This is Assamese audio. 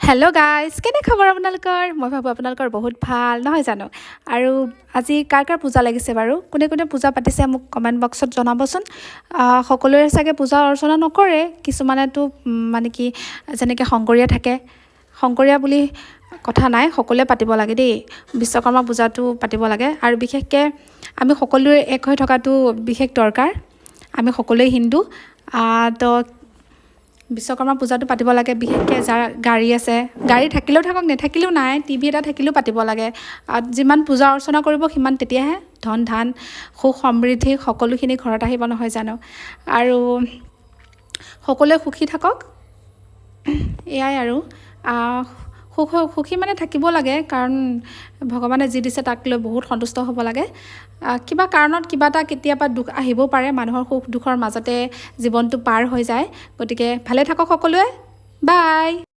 হেল্ল' গাইজ, কেনে খবৰ আপোনালোকৰ? মই ভাবোঁ আপোনালোকৰ বহুত ভাল, নহয় জানো? আৰু আজি কাৰ কাৰ পূজা লাগিছে বাৰু? কোনে কোনে পূজা পাতিছে, মোক কমেণ্ট বক্সত জনাবচোন। সকলোৰে চাগে পূজা অৰ্চনা নকৰে। কিছুমানেতো মানে কি, যেনেকৈ শংকৰীয়া থাকে। শংকৰীয়া বুলি কথা নাই, সকলোৱে পাতিব লাগে দেই। বিশ্বকৰ্মা পূজাটো পাতিব লাগে আৰু বিশেষকৈ আমি সকলোৱে এক হৈ থকাটো বিশেষ দৰকাৰ। আমি সকলোৱে হিন্দু, তো বিশ্বকৰ্মা পূজাটো পাতিব লাগে। বিশেষকৈ যাৰ গাড়ী আছে, গাড়ী থাকিলেও থাকক, নাথাকিলেও নাই, টিভি এটা থাকিলেও পাতিব লাগে। যিমান পূজা অৰ্চনা কৰিব, সিমান তেতিয়াহে ধন ধান, সুখ সমৃদ্ধি সকলোখিনি ঘৰত আহিব, নহয় জানো? আৰু সকলোৱে সুখী থাকক, এয়াই। আৰু সুখী মানে থাকিব লাগে, কাৰণ ভগৱানে যি দিছে তাক লৈ বহুত সন্তুষ্ট হ'ব লাগে। কিবা কাৰণত কিবা এটা কেতিয়াবা দুখ আহিবও পাৰে। মানুহৰ সুখ দুখৰ মাজতে জীৱনটো পাৰ হৈ যায়। গতিকে ভালে থাকক সকলোৱে। বাই।